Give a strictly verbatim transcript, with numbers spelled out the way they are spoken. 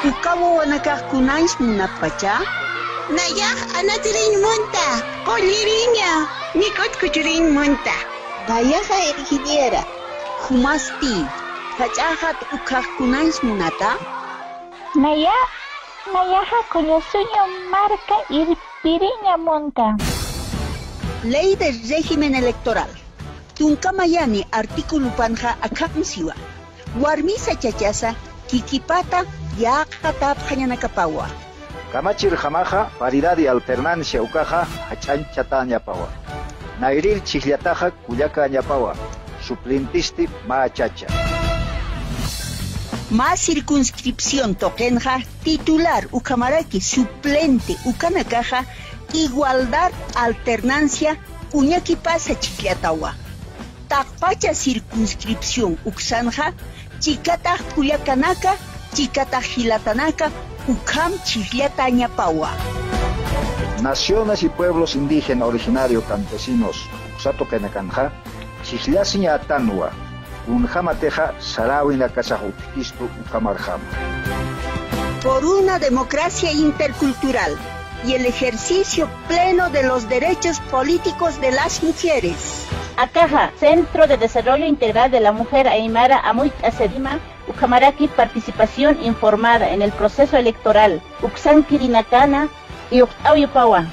Uka wawanakax kunanch munappacha? Nayax anatiriñ munta, qulliriña, nik'ut kuchuriñ munta. Nayaxa ingeniera, jumasti, jach'axat ukhax kunanch munata? Naya, nayaxa kullasuñu marka irpiriña munta. Ley de régimen electoral. Tunka mayani articulopanxa akham siwa. Warmisa chachasa kikipata yäqatapxañanakapawa. Kamachirjamaxa paridad y alternancia ukaxa jach'añchatäñapawa. Nayrir chhijllataxa kullakäñapawa. Suplentisti mä chacha. Mä circunscripción tuqinxa titular ukhamaraki suplente ukanakaxa igualdad alternancia uñakipasa chhijllatawa. Taqpacha circunscripción uksanxa chikatax kullakanaka, chikatax jilatanaka ukham chhijllatañapawa. Naciones y pueblos indígena originario campesinos uksa tuqinakanxa chhijllasiñatanwa, kunjamatixa saräwinakasax utjkistu ukhamarjama. Por una democracia intercultural y el ejercicio pleno de los derechos políticos de las mujeres. Akaxa, Centro de Desarrollo Integral de la Mujer Aymara amuyt'asirima, ukhamaraki participación informada en el proceso electoral, uksankirinakana, iyuqt'awyapawa.